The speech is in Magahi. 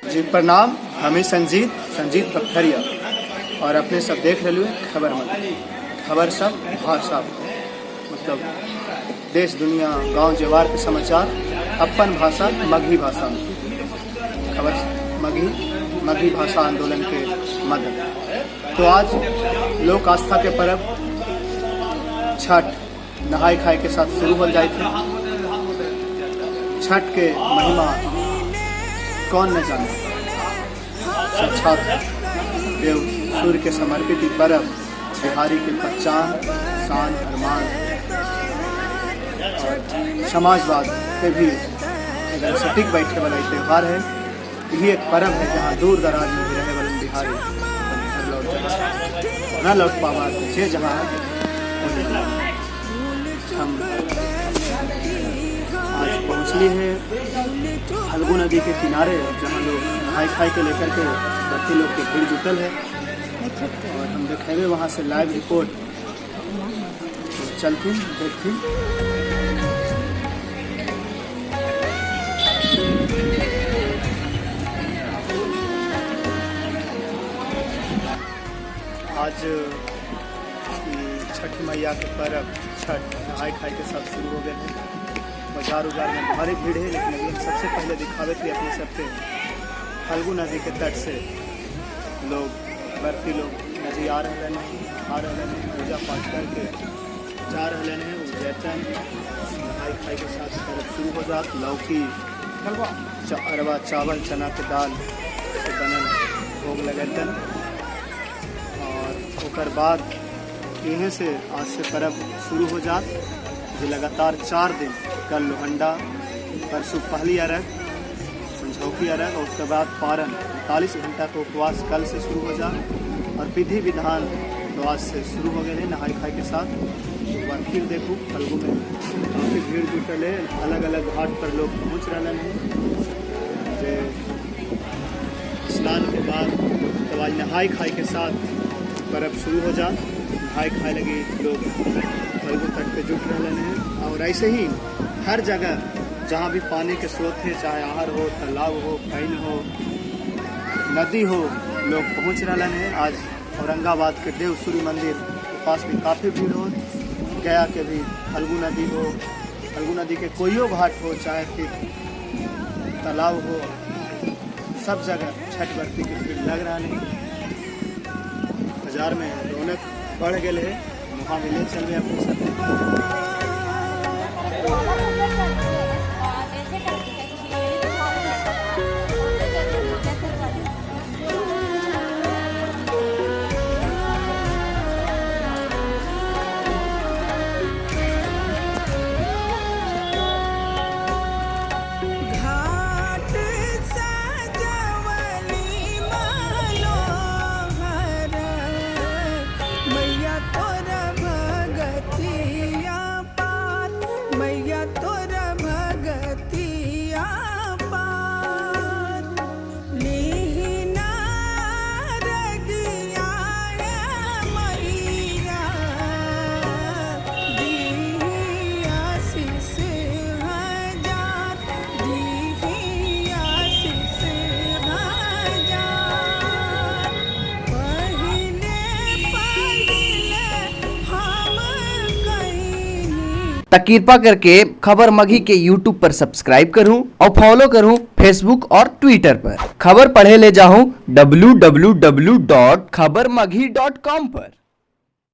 जी प्रणाम। हमें संजीत संजीत बखरिया और अपने सब देख रहे हैं खबर मगही। खबर सब भाषा, मतलब देश, दुनिया, गांव जवार के समाचार अपन भाषा मगही भाषा में। खबर मगही, मगही भाषा आंदोलन के मदद। तो आज लोक आस्था के पर्व छठ नहाय खाए के साथ शुरू हो जाए थे। छठ के महिमा कौन न जाने। साक्षात देव सूर्य के समर्पित ई पर्व बिहारी के पहचान, शान, अरमान और समाजवाद पे भी एकदम सटीक बैठे वाला ई त्यौहार है। यही एक पर्व है जहाँ दूर दराज में भी रहे वाले बिहारी अपन घर लौट जहाँ न लौट पावा, जे जहाँ है वहीं। हम आज पहुँचली है फल्गु नदी के किनारे, जहाँ लोग नहाय खाए के लेकर के व्रती लोग के भीड़ जुटल है और हम देखेंगे वहाँ से लाइव रिपोर्ट। तो चलती देखती। आज छठ मैया के पर्व छठ नहाय खाए के साथ शुरू हो गए हैं। बाजार उजार में भारी भीड़ है, लेकिन अभी हम सबसे पहले दिखावे थे अपने सबके फल्गु नदी के तट से लोग, व्रती लोग नदी आ रहे हैं, आ रहे हैं, पूजा पाठ करके जा रहे हैं। जैतन नहाय खाए के साथ पर्व शुरू हो जात। लौकी, अरवा चावल, चना के दाल से बनल भोग लगेतन और ओकर बाद यहीं से आज से पर्व शुरू हो जात, जो लगातार 4 दिन, कल लोहंडा, परसों पहली अर्घ, संझौकी अर्घ और उसके बाद पारन। 48 घंटा का उपवास कल से शुरू हो जात और विधि विधान तो आज से शुरू हो गए हैं नहाई खाई के साथ। एक बार फिर देखू, फल्गु में काफ़ी भीड़ जुटल है। अलग अलग घाट पर लोग पहुँच रहे हैं, जे स्नान के बाद तो आज नहाई खाई के साथ पर्व शुरू हो जात। नहाई खाए लगी लोग फल्गु तट पे जुट रहे हैं और ऐसे ही हर जगह जहाँ भी पानी के स्रोत है, चाहे आहर हो, तालाब हो, पैन हो, नदी हो, लोग पहुँच रहे हैं। आज औरंगाबाद के देव सूर्य मंदिर के पास भी काफ़ी भीड़ हो, गया के भी फल्गु नदी हो, फल्गु नदी के कोइयो घाट हो, चाहे फिर तालाब हो, सब जगह छठ व्रती के भीड़ लग रहा नहीं। बाजार में रौनक बढ़ गए है। वहाँ भी ले चल रहे अपने साथ। घाट सजवली मनोहर, मैया तोर भगतिया पार, मैया तोर भगतिया पार। लीना रगिया मैया, दीही आशीष हजार, दीही आशीष हजार। पहिले पहिले हम कहिनी। त कृपा करके खबर मगही के यूट्यूब पर सब्सक्राइब करूं और फॉलो करूं फेसबुक और ट्विटर पर। खबर पढ़े ले जाऊं www.khabarmaghi.com पर।